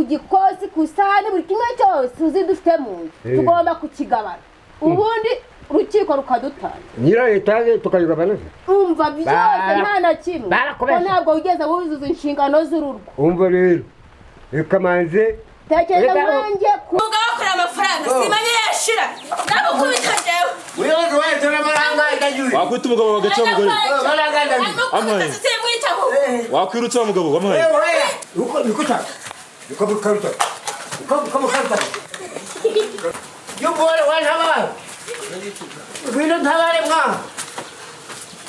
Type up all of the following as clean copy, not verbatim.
gikosi, ku isahani, buri kimwe cyose uzi dufite mu nzu tugomba kukigabana, ubundi urukiko rukadutanga. Nyira etaje tukayigabana se? Umva, byose, nta na kimwe. Barakubeshya. Ko ntabwo wigeze wuzuza inshingano z'urugo. Umva rero, reka manze. Tekereza nkanjye ku Umugabo akorera amafaranga, simanye yashira, ndamukubita njyewe. Uyoze wayitora amaranga ndajuye. Wakwita umugabo bagaca mugore. Ndamukubita, simwitaho. Wakwirutsa wa mugabo wamuhaye. Uko nikuta niko bukaruta uko uko bukaruta yubore wantabara, ngwino ntabare mwa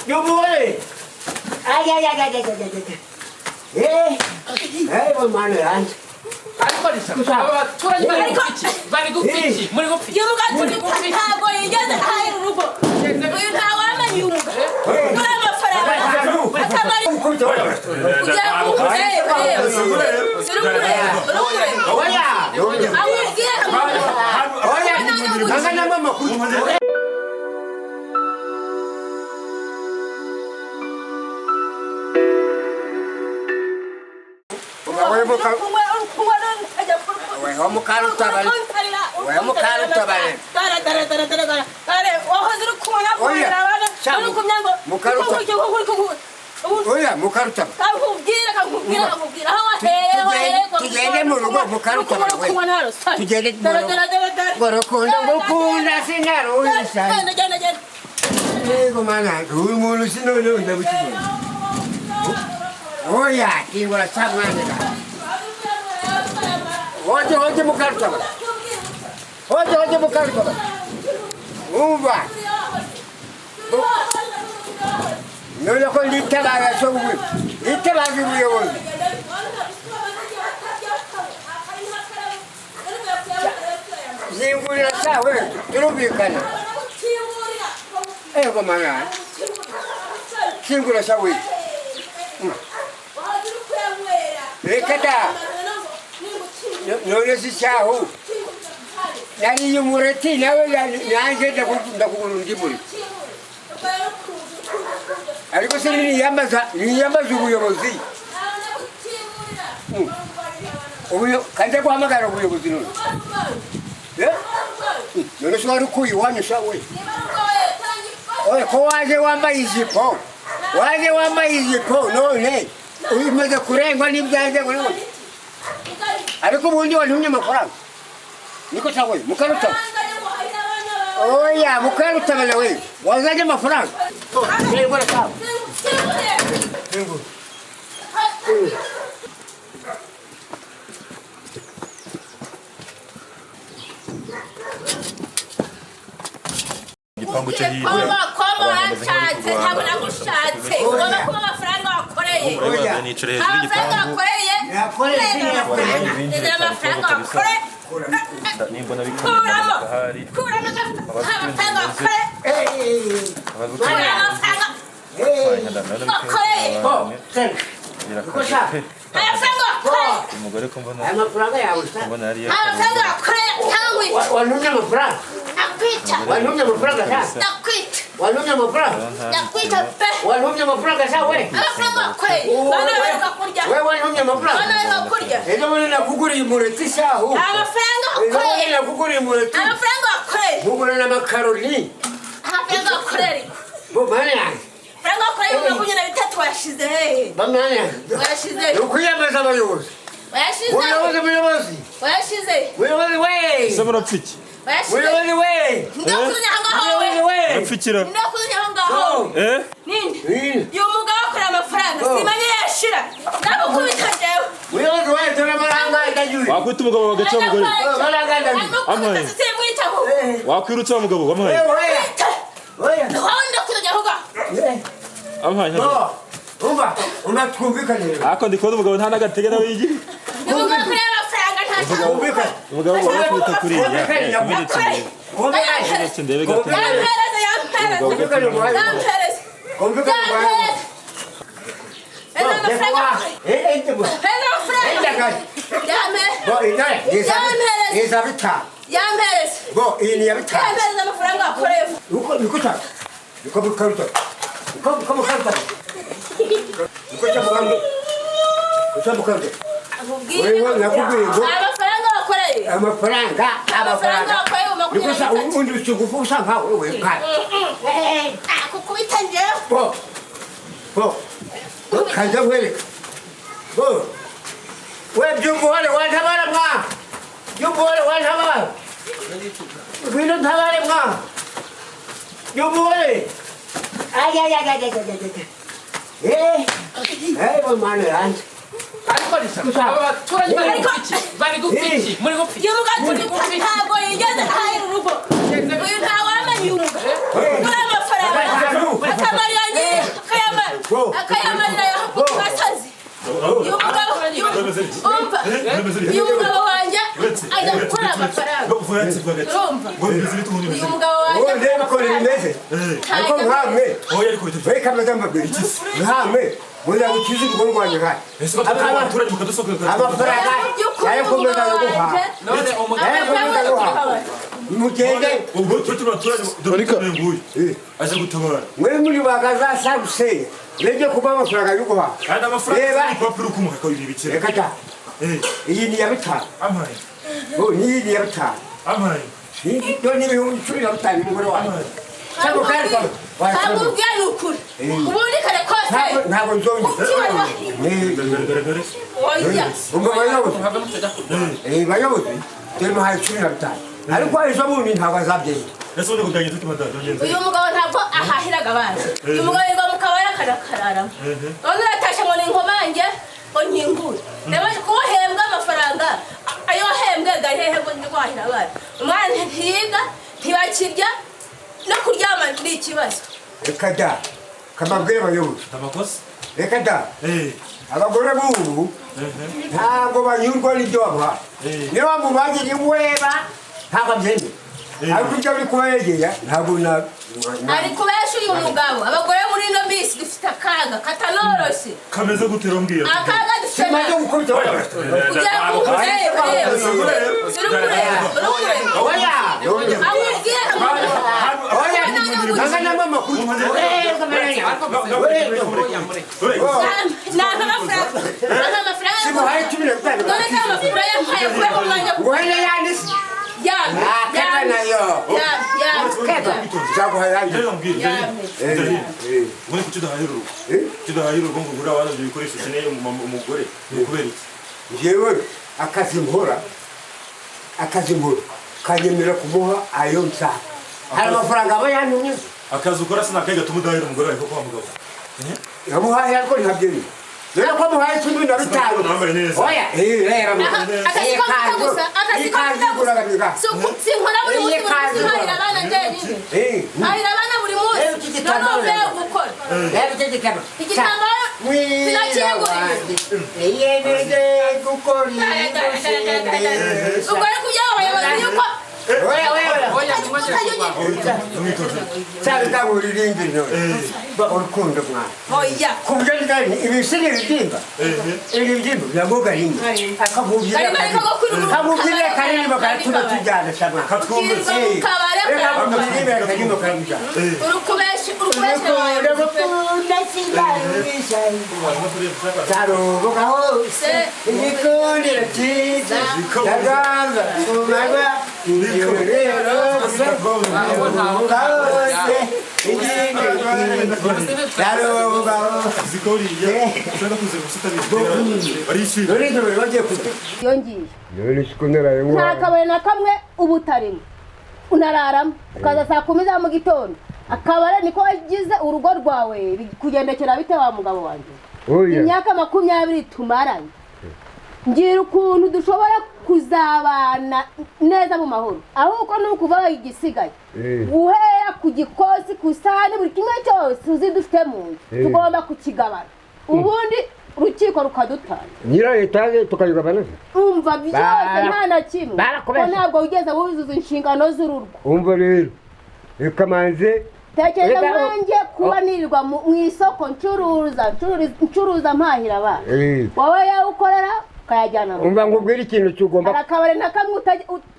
yubore. Ay ay ay ay ay ay ay, eh eh, bo mwana yanjye. Ariko risa, aba baturanyi bari gupfa iki? Bari gupfa iki? Muri gupfa iki? Uyu mugabo ntabwo yigeze ahahira urugo. Uyu ntawe wamenye uyu mugabo uri amafaranga akamara kugira ngo urebe, uri kureba, uri kureba. Oya. Amubwire. Oya, nanga namwe amakuru. Weho mukarutabare. Weho mukarutabare. Oya, oya mukarutabare. Tugende mu rugo, mukarutabare we. Tugende mu rugo. Ngo rukundo ngukunda sinaruhisha. Yego mana, uyu muntu sinone ndabukibona. Oya, kingura samwanira. Oje oje mukarutabare. Oje oje mukarutabare. Umva. None ko nditabaza so ubu. Nditabaza ubuyobozi. Zingurira sawe turumvikana. Ego mana. Kingura sawe. Reka da. None si cyaho. Nariye umureti nawe nanjye ndakugura undi mureti. Ariko se niyambaza niyambaza ubuyobozi. Ubuyo kanze guhamagara ubuyobozi none. Eh? None se wari ukuye iwanyu sha we? Oye, ko waje wambaye ijipo? Waje wambaye ijipo none umaze kurengwa n'ibyanjye ngo none. Ariko ubundi wantumye amafaranga. Niko sawa we, mukaruta. Oya, mukarutabana we. Wazanye amafaranga. Yego sawa. Yego. Igipangu cyo hirya. Koma koma. Abantu bameze nk'abari Wanshatse kurwana. ntabwo nagushatse, ugomba kuba amafaranga wakoreye. Urabona nicara hejuru Amafaranga y'igipangu. wakoreye. Nakoreye, sinakoreye. Nzana amafaranga wakoreye. Nimbona bikomeye Kuramo. ahari. Kuramo amafaranga wakoreye. Abazi Kuramo amafaranga wakoreye. Birakaze. Amafaranga wakoreye. Umugore ko mbona Aya mafaranga yawe sa. mbona yari Amafaranga wakoreye cyangwa Wantumye amafaranga. Nakwica. Wantumye amafaranga sa. Nakwica. Wantumye amafaranga. Nakwica pe. Wantumye amafaranga sa we. Amafaranga wakoreye, bana baheruka kurya. We wantumye Bana amafaranga. baheruka kurya. Ejo bundi nakuguriye umureti shahu. Amafaranga Ejo bundi wakoreye. nakuguriye umureti. Amafaranga wakoreye. Nkugura n'amakaroni. Amafaranga wakoreye ariko. Bo mana yanjye. Amafaranga wakoreye 23 wayashize hehe? Bo mana yanjye. Wayashize. Ni ukwiyambaza abayobozi. Wayashize. Muyobozi, muyobozi. Wayashize. Muyobozi we. Ese murapfa iki? Wayashize. Muyobozi we. Ndakuzanye aho ngaho we. Muyobozi we. Murapfa Ndakuzanye aho ngaho. Eh? Ninde? Eh. Uyu mugabo akorera amafaranga, simanye yashira, ndamukubita njyewe. Muyobozi we, tora amaranga ndajuye. Wakwita umugabo bagaca mugore. Ndamukubita, simwitaho. Wakwirutsa wa mugabo wamuhaye. Oya. Oya. Wowe ndakuzanye aho ngaho. Amuhaye. Bo. Umva, umva twumvikane rero. Ariko ndi kubona umugabo nta n'agatege nawe yigira. Uyu mugabo akorera amafaranga ntashaka. Twumvikane. Umugabo wakubita kuriya. Kumenetse ndebe. Twumvikane. Kumenetse ndebe gato. Yampereze, yampereze. Twumvikane muhaye. Yampereze. Twumvikane muhaye. Yampereze. Heza amafaranga wakoreye. Eh, eh, Heza amafaranga. Yampereze. Bo, intare, Yampereze. ni za bitanu. Yampereze. Bo, iyi ni iya bitanu. Yampereze amafaranga wakoreye. Uko nikuta. Niko bukaruta. Niko niko bukaruta. Niko cya bukaruta. Niko bukaruta. Nkubwire. Wewe nakubwiye ngo Amafaranga wakoreye. Amafaranga, Amafaranga wakoreye mu 23. Undi usigufu usa nkawe wewe kare. Kukubita njyewe. Bo. Bo. Kaza nkwereka. Bo. We byumvuhore wantabara mwa. Byumvuhore wantabara. Ngwino ntabare mwa. Byumvuhore. Ay ay ay ay ay ay ay. Eh. Eh, bo mana yanjye. Ariko risa, aba baturanyi bari gupfa iki? Bari gupfa iki? Muri gupfa iki? Uyu mugabo ntabwo yigeze ahahira urugo. Uyu ntawamenya uyu mugabo. Kuri amafaranga akamarira nyine akayamarira gasozi. Uyu mugabo umva, uyu mugabo wanjye ajya gukora amafaranga. Urumva? Uyu mugabo wanjye Wowe ndebe ukuntu bimeze. Ariko nkamwe. Reka mbaze mbabwire iki? Nkamwe. Muza gukiza urugo rwanjye nkahe? Amafaranga yayo komeza guha. None umugabo Yayo komeza guha. Mugende. Aje gutabara. Mwe muri bakaza gusenya. Mujye kuba amafaranga yo guha. Kandi amafaranga Reba. papuro kumuha ko ibibikira. Reka ta. Iyi ni ya 5. Amaye. Oh, ni iyi ya 5. Amaye. Ni none 15,000 umugore wanjye. Cyangwa kandi Ntabwo ubwira ni ukuri. Ubundi kare kose. Ntabwo nzongera. Kuki wari Dore dore. Oya. Ubwo bayobozi. Muhave mutajya kurwana. Bayobozi. Tumuhaye 15. Ariko ejo bundi ntabwo azabyenda. Ese ubundi kuganira tuti madame byagenze. Uyu mugabo ntabwo ahahiraga abana. Uyu mugabo yirirwa mu kabari akanakararamo. None uratashe ngo ni inkomange ngo nkingure. Ndabaje ko wahembwa amafaranga ayo wahembwe gari hehe ngo ndi guhahira abana. Umwana ntiyiga, ntibakirya, no kuryama ni ikibazo. Reka da. Kamabwire abayobozi. Amakosa. Reka da. Abagore b'ubu ntabwo banyurwa n'ibyo bamuha. Niyo bamubagira iweba ntabwo abyemera. Ariko ibyo biri kubayegera ntabwo na Ari kubesha uyu mugabo. Abagore muri ino minsi dufite akaga katanoroshye. Kameze gute rombwira? Akaga dufite Simaze gukubita. Kugira ngo urebe, urebe. Oya. Amubwire. Oya. Nanga na mama kuri. Nta amafaranga. Nta amafaranga. Simuhaye 15. None se amafaranga yampaye kure mu mwanya. Nguhene yanditse. Ya. Keba nayo. Ya, ya. Keba. Nzaguha yandi. Ubundi kuki udahahira urugo? Kuki udahahira urugo ngo ugure abana ibyo bikoresho ukeneye umugore? Ni ukubera iki? Njyewe akazi nkora kanyemera kumuha ayo nshaka. Hari amafaranga aba yantumye. Akazi ukora sinakaye gatuma udahahira umugore wawe kuko wa mugabo. Yamuhaye ariko ntabyemera. Dore ko muhaye 15. Nambaye neza. Oya, reba. Akazi ko mfite gusa, akazi ko mfite gusa. Sinkora buri munsi, buri munsi mpahira abana njyenyine. Mpahira abana buri munsi. None uvuye gukora. Reba icyo gitabo. Igitambaro sinakinguriye. Niyemeje gukora Ubwo ari kubyaho abayobozi yuko Oya, oya, oya. Cyangwa uririmbe none. Urukundo mwana. Oya. Kubyo ndani ibisini ibibyimba. Ibibyimba byagoga rimwe. Akamubyira. Akamubyira karirimba karatuma tujyana shama. Ukirwa mu kabare Akamubyira karirimba karamujyana. Urukubesha urukubesha. Urukunda sindarubisha. Tarubuka hose. Igikundiro cyiza. Ndagamba umarwa. Iyo ngiyo nta kabari na kamwe uba utarimo unararamo ukaza saa 10 za mu gitondo. Akabare niko wagize urugo rwawe kugendekera bite wa mugabo wanjye? Imyaka 20 tumaranye ngira ukuntu dushobora kuzabana neza mu mahoro, ahubwo ni ukuva igisigaye guhera ku gikosi ku isahani buri kimwe cyose uzi dufite mu nzu tugomba kukigabana, ubundi urukiko rukadutanga nyira etaje tukayigabana. Umva byose nta na kimwe, ko ntabwo wigeze wuzuza inshingano z'urugo. Umva rero reka manze tekereza nkanjye kuba nirirwa mu isoko ncuruza mpahira abana, wowe yawukorera ukayajyana. Umva nkubwire ikintu tugomba. Akabari na kamwe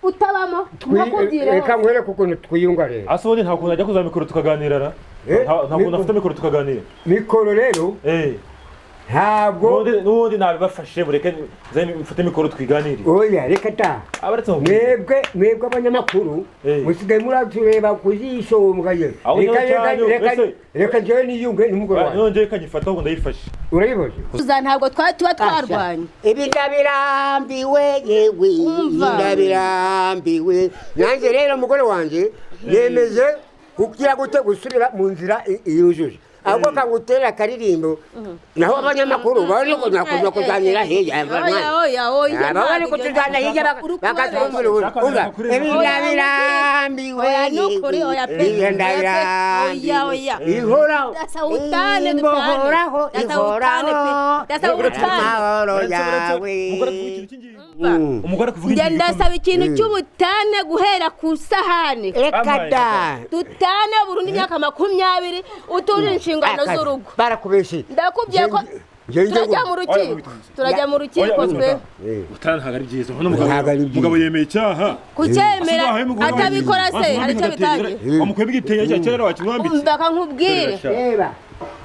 utabamo ntakubwire. Reka nkwereke ukuntu twiyunga rero. Ase ubundi nta kuntu ajya kuzana mikoro tukaganira ra? Nta kuntu afite mikoro tukaganira. Mikoro rero Ntabwo N'ubundi nabibafashe, mureke nze mfate mikoro twiganire. Oya, reka ta. Abaretse nkubwire. Mwebwe abanyamakuru Eh. musigaye muratureba ku jisho mukaye. Aho Reka niho reka cyanyu, reka mbese- reka njyewe niyunge n'umugore wanjye. Nongeye kanyifata ahubwo ndayifashe. Urayiboshe? Uza ntabwo twari tuba twarwanye. Ibi ndabirambiwe yewe. Umva. Ndabirambiwe nanjye rero umugore wanjye yemeje kugira gute gusubira mu nzira yujuje ahubwo kangutera akaririmbo naho abanyamakuru bari kuza kuzanira hirya. Oya, oya, oya. Aba bari kutujyana hirya bakatwumvira ubu. Umva, ibi ndabirambiwe. Oya, ni ukuri, oya pe. Ibi Oya, oya. ndabirambiwe ihoraho. Dasawutane, dutane. Ihoraho. Dasawutane pe. Ihoraho. Dasawutane. Amahoro Uretse- yawe. Umugore kuvuga ikintu cy'ingenzi. Umugore kuvuga Njye ikintu ndasaba ikintu cy'ubutane guhera ku isahani. Reka da. Dutane burundu imyaka 20 utuje inshingano z'urugo. Barakubeshye. Ndakubwiye ko turajya mu rukiko, turajya mu rukiko twe. Utana ntabwo ari byiza. Hano Ntabwo ari byiza. umugabo yemeye icyaha. Kucyemera atabikora se hari icyo bitangiye? Wamukuyemo igitenge cya kera wakimwambitse. Umva nkubwire. Reba.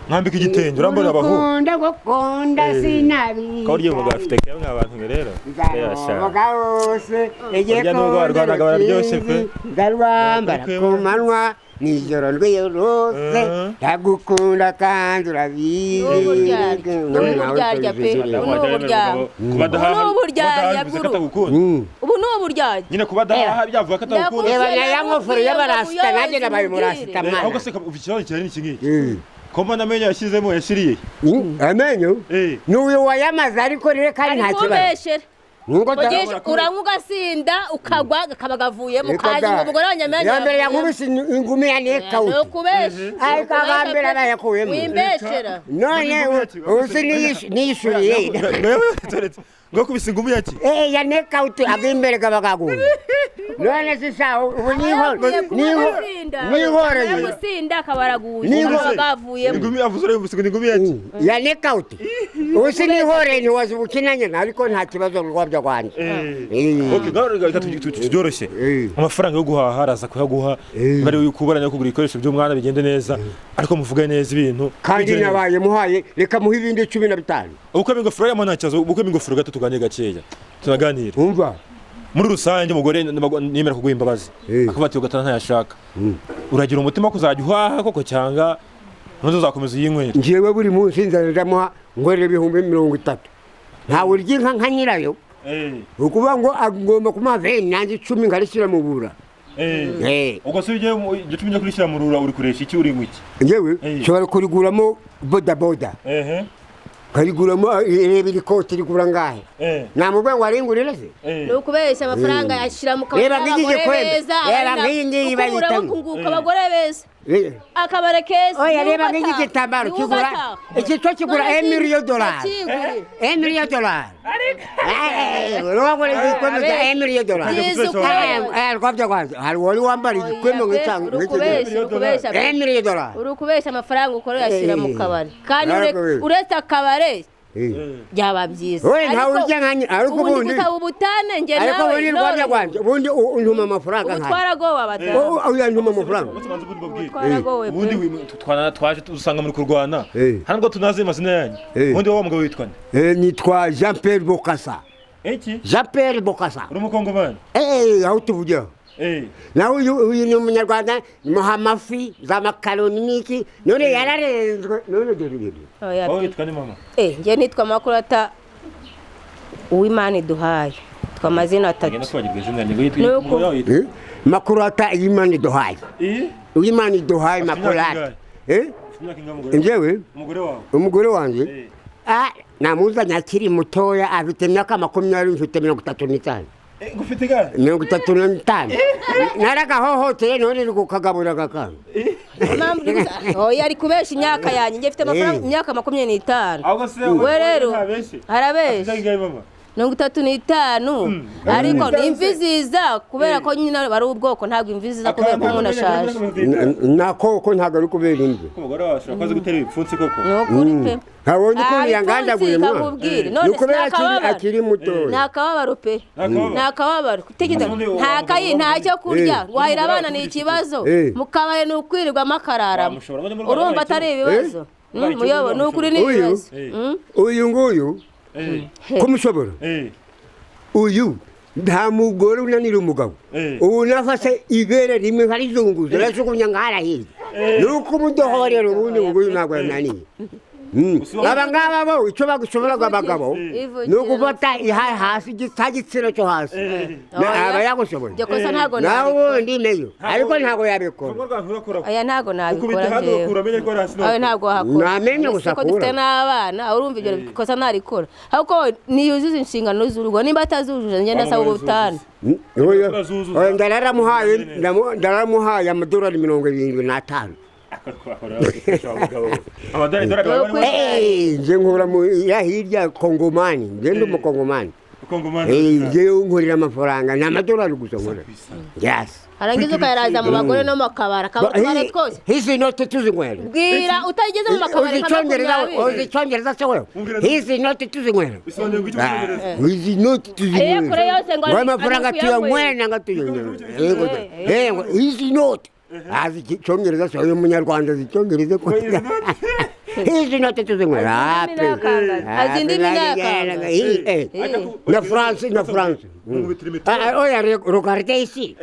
Mwambika igitenge urambona abahu. Ukunda gukunda sinabi. Kaho urya umugabo afite kera mwa bantu mwe rero. Nzaroboka hose. Burya nubwo warwanaga bararyoshye pe. Ndarwambara ku manywa nijoro rwiyoroze. Ndagukunda kandi urabizi. N'uburyarya. N'uburyarya pe. Kuba adahaha. Ubu ni uburyarya kuba adahaha bivuze ko bw'uruhu. atagukunda. Ubu ni uburyarya. Nyine kuba adahaha byavuga ko atagukunda. Reba na ya ngofero y'abarasita nanjye nabaye umurasita Eh, ahubwo mwana. se ikibazo cyari ni iki ngiki. Ko mbona amenyo yashyizemo yashiriye. Amenyo Eh. n'uyu wayamaze ariko rero kandi Ari nta kibazo. kumbeshere. Nuko da- Mugisha, uranywa ugasinda ukagwa kakaba gavuyemo Reka kaje da. ngo umugore wanjye amenyo Ya mbere yavuyemo. yankubise ingumi ya Ni nekawuti. ukubesha. Ariko abambere bayakuyemo. Wimbeshera. None ubu si niyishyuriye. Ngo kubise ingumi yaki. Eh, ya nekawuti ag'imbere kaba kaguye. None si sa ubu nihoreye. Gusinda akaba araguye Niho- kakaba gavuyemo. Ingumi avuze urayumvise ngo ni ingumi yaki. Ya nekawuti. Ubu si nihoreye ntiwaza ubukinanye ariko nta kibazo rwabyo rwanjye. Eh. Okay, ngaho reka tubyoroshye. Eh. Amafaranga yo guhaha araza kuyaguha. Eh. Bari kuburanya kugura ibikoresho by'umwana bigende neza. Ariko muvuge neza ibintu. Kandi Bigire neza. nabaye muhaye reka muhe ibindi 15. Uko ingofero yamo nta kibazo, uko ingofero gato tuganire gakeya. Tunaganire. Umva. Muri rusange umugore nimera kuguha imbabazi. Eh. Akavuga ati ugatana ntayashaka. Uragira umutima ko uzajya uhaha koko cyanga ntuzakomeza uyinywera. Njyewe buri munsi nzajya ndamuha ngorera 30,000. Ntawe urya inka nka nyirayo. Ukuvuga ngo agomba kumuha veni nanjye 10 nkarishyira mu bura. Eh. Ubwo se ugiye igicumi cyo kurishyira mu rura uri kuresha iki uri iki? Njyewe Eh. nshobora kuriguramo bodaboda. Ehe. Nkariguramo reba iri koti rigura ngahe. Eh. Namubwira ngo aringurire se. Eh. Ni ukubeshya amafaranga yashyira mu kabari Reba nk'iki abagore gikombe. beza. Reba nk'iyi ngiyi bayitamo. Ukunguka abagore beza. Eh. Akabare keza. Oya reba nk'iki gitambaro kigura iki cyo kigura $1 million. $1 million. Urabona igikombe cya $1 million. Byiza uko- Rwabyo rwanjye hari wari wambara igikombe nk'icyango Uri kubeshya, uri kubeshya. $1 million. Uri kubeshya amafaranga ukora uyashyira mu kabari. Kandi Narakubizi. uretse akabare byaba byiza. Oya, ntawe urya nka nyina, ariko ubundi ubundi- gusaba ubutane njye Ariko nawe ubundi rwabyo rwanjye ubundi untuma amafaranga ubu nkayo. twaragowe abadamu. Oya ntuma amafaranga. Ubanza ubundi babwire. Twaragowe pe. Ubundi twaje usanga muri kurwana. Eh. Hano ngo tunaze amazina yanyu. Eh. Ubundi wowe mugabo witwa nde? Nitwa Jean Pierre Bokassa. Iki? Jean Pierre Bokassa. Uri umukongomani? Eh, aho tuvugira. Eh. Nawe uyu ni umunyarwanda muha amafi za makaroni n'iki none yararenzwe none dore ibintu. Oya Wowe pe. witwa nde mama? Njye nitwa Makurata Uwimana iduhaye. Twa amazina Ngenda atatu. kwibagirwa izina ryanjye ngo yitwa Nuko- umugore wawe yitwa. Eh? Makurata Imana iduhaye. Eh? Uwimana iduhaye Afite imyaka Makurata. ingahe? Eh? Ufite imyaka ingahe umugore wawe? Njyewe Umugore wawe? umugore wanjye Eh. ah namuzanye akiri mutoya afite imyaka 20 mfite 35. Eh, ngo ufite igare? 35. Naragahohoteye none uri kukagaburira akana. Impamvu uri gusa- Oya ari kubesha imyaka yanjye. Njye mfite amafaranga Eh. imyaka 25. Ahubwo se We rero ntabeshye. Afite arabeshya. ingahe mama? 35 ariko imvi ziza kubera ko nyine bari ubwoko ntabwo imvi ziza kubera ko umuntu ashaje. Nako ko ntabwo ari kubera imvi. Umugore wawe ashobora kuba azi gutera ibipfunsi koko. Ni ukuri pe. Ntabonye ukuntu Ah, yangandaguye ibipfunsi mwana. kakubwira. Ni None ukubera sinakababara. akiri mutoya. Ni akababaro pe. Akababaro. Ni akababaro. Gutekereza Ubundi nta kayi nta cyo kurya Eh. guhahira abana ni ikibazo. Eh. Mu kabari ni ukwirirwamo akararamo. Wamushobora, muri Rwanda Urumva atari Eh? ibibazo. Muyobo ni ukuri n'ibibazo. Uyu nguyu kumushobora, uyu nta mugore unanira umugabo. Ubu nafashe ibere rimwe nkarizunguza, rajugunya ngara hirya, ni uko umudohorera. Ubundi nguyu ntabwo yananiye. Aba ngaba bo icyo bagushoboraga abagabo ni ugufata hasi cya gitsina cyo hasi, aba yagushoboye. Iryo kosa ntabwo Nawe nabikora. ubundi meyo, ariko ntabwo yabikora. Oya, ntabwo nabikora. Ukubita hano Njyewe ukura amenye ko ari hasi. Ayo ntabwo wahakora. Namenye gusa Ese ko dufite akura. n'abana, urumva ibyo kosa ntarikora, ahubwo niyuzuze inshingano z'urugo. Nimba atazujuje, ngenda asaba ubutane. Oya. Urazuzuza. Oya, ndararamuhaye amadolari 75. Amadolari dore akaba ari Eh, nje nkura mu ya hirya Kongomani, nje ndi umukongomani. Kongomani. Eh, nje nkorera amafaranga ni amadolari gusa nkora, yes. Arangiza ukayaraza mu bagore no mu kabari, akabari twose. Hizi noti tuzinywera. Bwira utageze mu makabari Uzi nka icyongereza? Uzi 20. icyongereza se wewe? Hizi noti tuzinywera. Bisobanuye ngo iki mu Cyongereza? Hizi noti tuzinywera. Kure yose ngo ngo amafaranga ari kuyanywera. tuyanywera nanga tuyanywera. Yego, yego, hizi noti. Azi icyongereza se uyu munyarwanda? Azi icyongereza ko hizi noti tuzinywera? Azi indimi n'akangana. Azi indimi n'akangana. Na France, na France. Ah, ah, oya, regarde ici,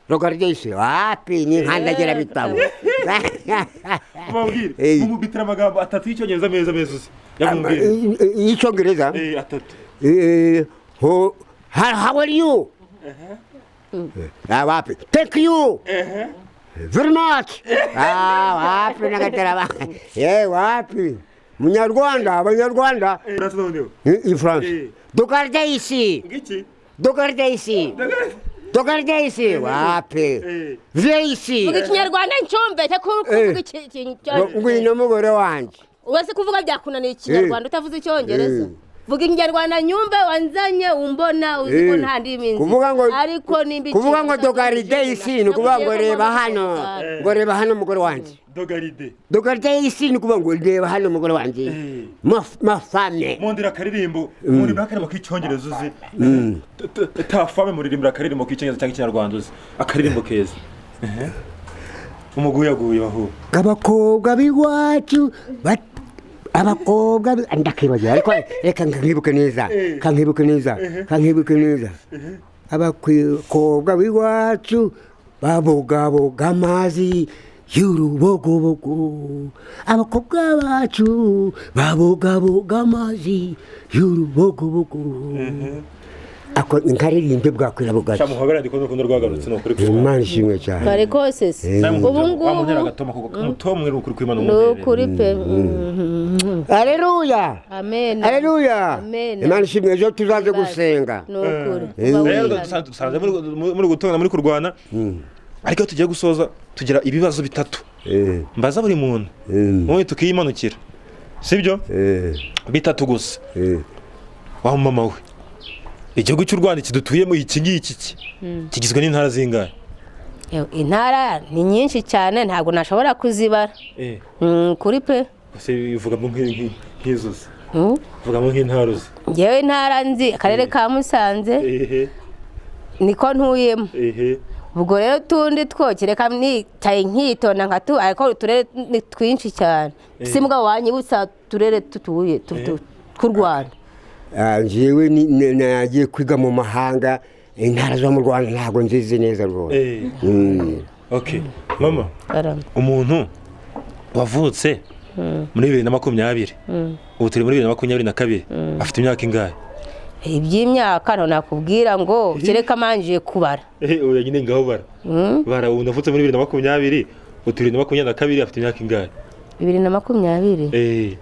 regarde ici, wapi, ni nkandagira bitabo. Mubabwire. Mumubitira amagambo atatu y'icyongereza meza meza uzi yamubwire. Icyongereza? Eh, atatu. How are you? Ah, wapi, thank you very much. Ah, wapi, nagatera eh, wapi, munyarwanda, abanyarwanda. Uretse noneho In France. Regarde ici. Ngiki? Regarde ici, regarde ici, wapi. Viens ici. Vuga ikinyarwanda ncyumve cyo kuvuga Ngwino mugore wanjye. Uretse kuvuga byakunaniye ikinyarwanda, utavuze icyongereza. Vuga ikinyarwanda nyumve. Wanzanye umbona, uzi ko nta ndimi nzi. Kuvuga ngo Ariko nimba kuvuga ngo regarde ici ni ukuvuga ngo reba hano, ngo reba hano mugore wanjye. Regarde. Regarde ici ni ukuvuga ngo reba hano mugore wanjye. Ma femme. Mundira akaririmbo, muririmbira akaririmbo k'icyongereza uzi. Ta femme, muririmbira akaririmbo k'icyongereza cyangwa ikinyarwanda uzi, akaririmbo keza. Ehe. Umuguyaguye bahu. Abakobwa b'iwacu abakobwa ndakibagiwe, ariko reka nkibuke neza, kankibuke neza, kankibuke neza. Abakobwa b'iwacu babogaboga amazi y'urubogobogo, abakobwa bacu babogaboga amazi y'urubogobogo. Ako nkaririmbe bwakwira bugacya. Shamuhobera, ndi kubona urukundo rwagarutse, ni ukuri. Imana ishimwe cyane. Kare kose se ubu Wamuntera ngubu. Agatoma kuko umutomwe ni ukuri kw'Imana Ni umuntera. ukuri pe. Aleluya. Amen. Aleluya. Amen. Imana ishimwe, ejo tuzaze gusenga. Ni ukuri. Rero dusanze muri gutongana, muri kurwana, ariko iyo tugiye gusoza tugira ibibazo bitatu mbaza buri muntu, ubundi tukiyimanukira, sibyo? Bitatu gusa. Wa mama we, igihugu cy'u Rwanda kidutuyemo iki ngiki ki kigizwe n'intara zingahe? Yewe, intara ni nyinshi cyane, ntabwo nashobora kuzibara. Kuri pe. Ese ivugamo nk'izo uzi? Vugamo nk'intara uzi. Ngewe intara nzi, akarere ka Musanze, niko ntuyemo. Ubwo rero utundi two kereka nicaye nkitonda nka tu, ariko uturere ni twinshi cyane. Si mugabo wanyibutsa uturere tutuye tw'u Rwanda? Ah, njyewe nagiye kwiga mu mahanga, intara zo mu Rwanda ntabwo nzizi neza rwose. Okay mama, umuntu wavutse muri 2020, ubu turi muri 2022, afite imyaka ingahe? Iby'imyaka nto nakubwira ngo kereka manjiye kubara. Oya nyine, ngaho bara bara. Ubu navutse muri 2020, ubu turi 2022, afite imyaka ingahe? 2020?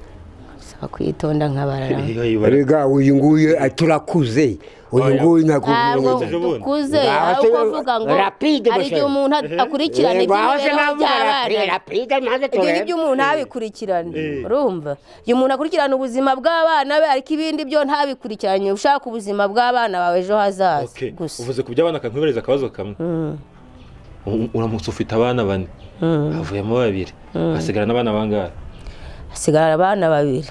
Saba kwitonda nkabara. Bara. Erega uyu nguyu turakuze, uyu Oya. nguyu ntabwo Ntabwo Ejo bundi. dukuze, Ngaho ahubwo avuga ngo rapide hari igihe gusa. umuntu akurikirana Ngaho se iby'imibereho navuga by'abana. Rapide maze Ibyo turebe. ngibyo umuntu ntabikurikirane. Urumva, igihe umuntu akurikirana ubuzima bw'abana be, ariko ibindi byo ntabikurikiranye, ushaka ubuzima bw'abana bawe ejo hazaza Okay. gusa. Uvuze ku by'abana, kankwibariza akabazo kamwe. Uramutse ufite abana bane, havuyemo babiri, hasigara n'abana bangahe? Hasigara abana babiri.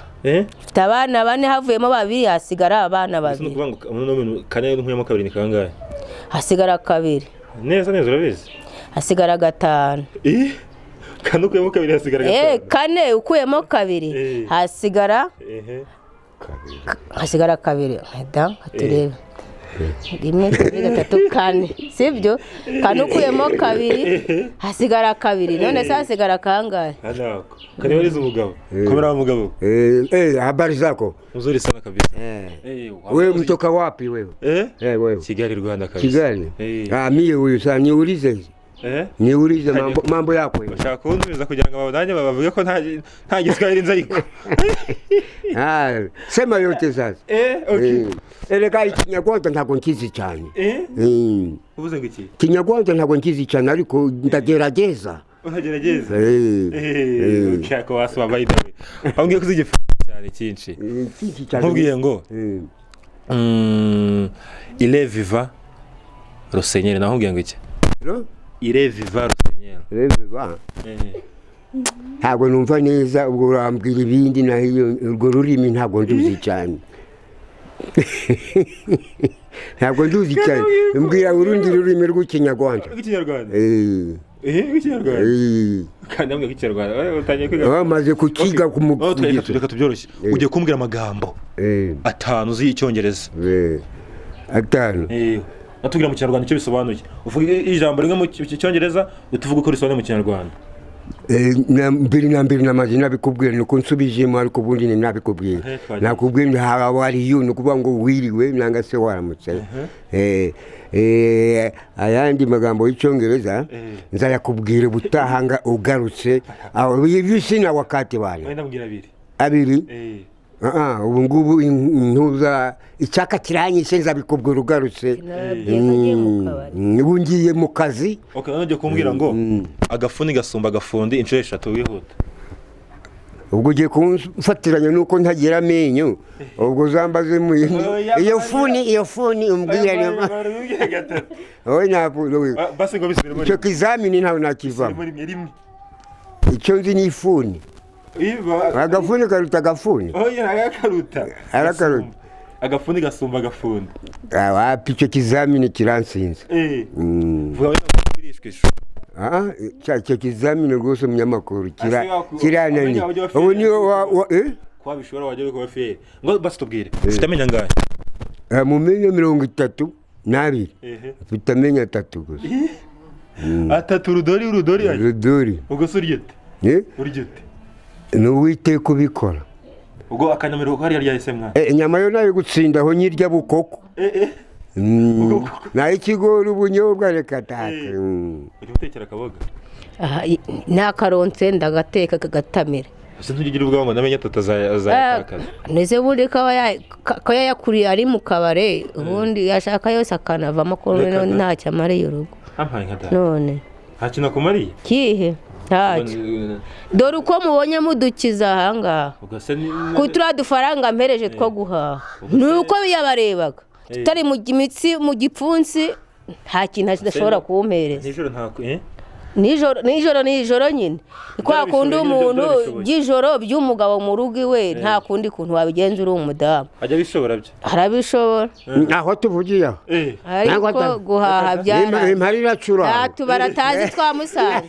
Ufite abana bane, havuyemo babiri, hasigara abana Ese ni babiri. ukuvuga ngo umuntu kane nkuyemo kabiri ni kangahe? Hasigara kabiri. Neza neza, urabizi? Hasigara gatanu. Kane ukuyemo kabiri hasigara gatanu. Kane ukuyemo kabiri hasigara hasigara kabiri. Da turebe, rimwe, kabiri, gatatu, kane, sibyo? Kane ukuyemo kabiri hasigara kabiri. None se hasigara kangahe? Hano kare umugabo, komera wa mugabo. Habari zako? Mzuri sana kabisa. Wewe mtoka wapi wewe? Eh? Wewe. Kigali, Rwanda kabisa. Kigali. Eh. Ah, mie huyu sasa niulize. Eh? Niulize mambo yako hiyo. Bashaka kuntumiza kugira ngo nanjye bavuge ko nta Giswahili nzi ariko. Ah, sema yote sasa. Okay. Erega Ikinyarwanda ntabwo nkizi cyane. Eh? Uvuze ngo iki? Kinyarwanda ntabwo nkizi cyane, ariko ndagerageza. Uragerageza? Eh. Okay, ako wasoma by the way. Bambwiye ko uzi Igifaransa cyane cyinshi. Nkizi cyane. Nkubwiye ngo il est vivant le Seigneur, naho nkubwiye ngo iki? No? Il est vivant le Seigneur. Reba. Ntabwo numva neza, ubwo urambwira ibindi, naho iyo urwo rurimi ntabwo nduzi cyane. Ntabwo nduzi cyane. Mbwira urundi rurimi rw'Ikinyarwanda. Rw'ikinyarwanda. Rw'ikinyarwanda. Kandi ambwiye ko Ikinyarwanda utangiye kwiga. Bamaze kukiga. Oh, reka tubyoroshye. Ugiye kumbwira amagambo atanu uzi y'Icyongereza. Atanu. Natubwira mu Kinyarwanda icyo bisobanuye. Uvuga ijambo rimwe mu Cyongereza, utuvuga uko risobanuye mu Kinyarwanda. Mbere na mbere namaze nabikubwira, nuko nsubijemo, ariko ubundi ni nabikubwira. Twagiye. Nakubwira nti how are you, ni ukuvuga ngo wiriwe nanga se waramutse. Ayandi magambo y'Icyongereza nzayakubwira ubutaha nga ugarutse. Aho ibyo sina wakati bana. Wenda mbwira abiri. Abiri. Ah, ubu ngubu intuza icyaka kiranyishe, nzabikubwira ugarutse. Nababwiye ko agiye mu kabari. Ubu ngiye mu kazi. Okay, none ugiye kumbwira ngo agafuni gasumba agafundi inshuro eshatu, wihuta. Ubwo ugiye kumfatiranya nuko ntagira amenyo, ubwo uzambaze mu Oya, iyo funi, iyo funi umbwira niyo. Gatatu. Oya, ntabwo Basi ngo bisubiremo. icyo kizamini ntawe nakivamo. Rimwe rimwe. Icyo nzi ni ifuni. Agafuni karuta agafuni. Oya, arakaruta. Arakaruta. Agafuni gasumba agafundi. Ah, wapi, icyo kizamini kiransinze. Vuga wenda ngo ishu. Ah, icyo kizamini rwose, umunyamakuru, Ase kirananiye. amenya uburyo Ubu niyo wa? Kuba bishobora wajya kuba feri. Ngo basi tubwire. Ufite amenyo angahe? Mu menyo 32, mfite amenyo atatu gusa. Atatu, urudori urudori ayo. Rudori. Ubwo se urya ute? Eh? Urya ute? Ni Uwiteka ubikora. Ubwo akanyamiro ko hariya ryahise mwana. Inyama yo nayo gutsindaho nyirya bukoko. Naho ikigori, ubunyobwa, reka taka. Ujya utekera akaboga? Aha, nakaronse ndagateka kagatamira. Ese ntujya ugira ubwoba ngo namenye atatu azayatakaza? Nese ubundi ko yayakuriye ari mu kabare, ubundi yashaka yose akanavamo, ko Reka da. ntacyo amariye urugo. Ampaye nka data. None Nta kintu akumariye? Kihe? Ntacyo. Dore uko mubonye mudukiza ahangaha. Ubwo se ni Ku turiya dufaranga mpereje two guhaha, ni uko yabarebaga tutari mu mitsi mu gipfunsi, nta kintu adashobora kumpereza. Nijoro nta eh? Nijoro, nijoro, nijoro nyine ni kwa kundi Byarabishoboye, umuntu byarabishoboye. by'ijoro by'umugabo mu rugo iwe, nta kundi kuntu wabigenza uri umudamu. Ajya abishobora byo. Arabishobora. Aho tuvugiye aho. Ariko Ntabwo guhaha byara Impari iracura. nta tubara atazi twamusanze.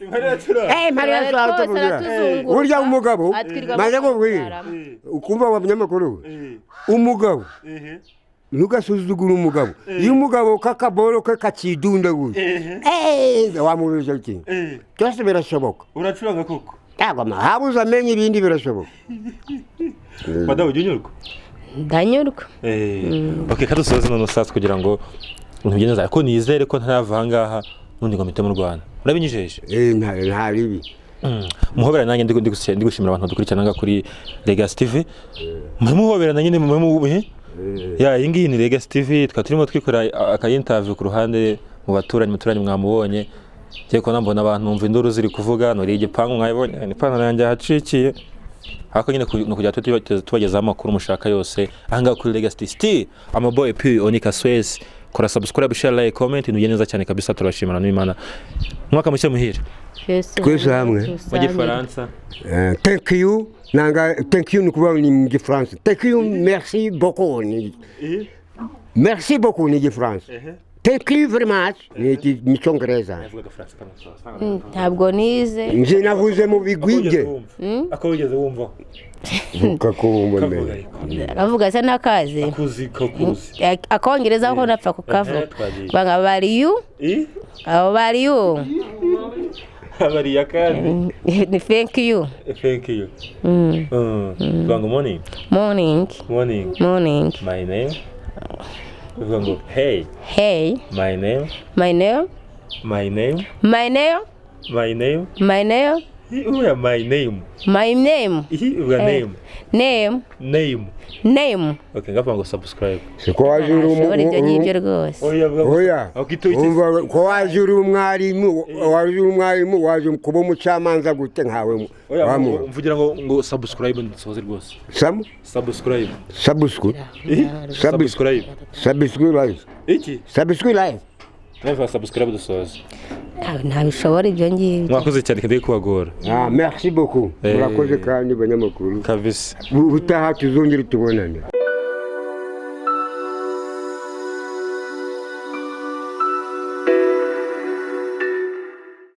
Impari iracura. Impari iracura aho Twose tuvugira. aratuzunguruka, Burya umugabo atwirirwa maze mu kubwira karama. ukumva wa munyamakuru we, umugabo ntugasuzugure umugabo. Iyo umugabo kakaboro ke kakidunda gutya, wamubesha iki? Byose birashoboka. Uracuranga koko. Ntabwo habuze amenyo, ibindi birashoboka. Madamu, ujya unyurwa? Ndanyurwa. Okay, kadusoze none sasa kugira ngo ibintu bigende neza, ariko nizere ko ntarava aha ngaha n'undi ngo mpite mu Rwanda. Urabinyijeje? Nta ribi. Muhobera nanjye, ndi gushimira abantu badukurikirana ngaha kuri Legacy TV. Muhoberana nyine mu ya iyi ngiyi ni Legacy TV, tukaba turimo twikora aka interview ku ruhande mu baturanyi. Muturanyi mwamubonye. Ngiye kubona mbona abantu numva induru ziri kuvuga, nuriye igipangu mwabibonye, ipantaro yanjye yahacikiye. Ariko nyine ni ukujya tubagezaho amakuru mushaka yose aha ngaha kuri Legacy TV. Still ama boy P Onika Swez. Kora subscribe, share, like, comment, ibintu bigende neza cyane kabisa. Turabashimira n'Imana. Umwaka mushya muhire. Twese hamwe. Mu Gifaransa. Thank you, nanga thank you ni ukuvuga ni mu Gifaransa thank you, merci beaucoup ni merci beaucoup ni Igifaransa. Thank you very much. Ni iki, ni Cyongereza. Yavuga Agafaransa kamwe. Ntabwo nize. Nje navuze mu bigwi Wigeze bye. wumva ako wigeze wumva? Kakubumba. Kavuga ariko. Akavuga se n'akazi. Akuzi, kakuzi. Akongereza ko napfa kukavuga. Twagiye. Banga bari you. I Abo bari you. Bariya kandi. Ni thank you. Thank you. Vuga ngo morning. Morning. Morning. Morning. My name. Vuga ngo hey. Hey. My name. My name. My name. My name. My name. My name. Uya, my name. My name. Ihi, uvuga name. Name. Name. Name. Okay, ngavuga ngo subscribe. Siko waje uri Ashobora ibyo ngibyo rwose. Oya, vuga ngo Oya. Okay, ito Umva ko waje uri umwarimu, waje uri umwarimu, waje kuba umucamanza gute nkawe? Oya. Wamu Mvugira ngo subscribe nsoze rwose. Samu. Subscribe. Sabusku. Subscribe. Subscribe. Iki Subscribe. navuga subscribe dusoze. Ntabishobora ibyo ngibyo. Mwakoze cyane, kandi kubagora. Ah, merci beaucoup. Eh. Murakoze kandi, banyamakuru. Kabisa. Ubutaha tuzongere tubonane.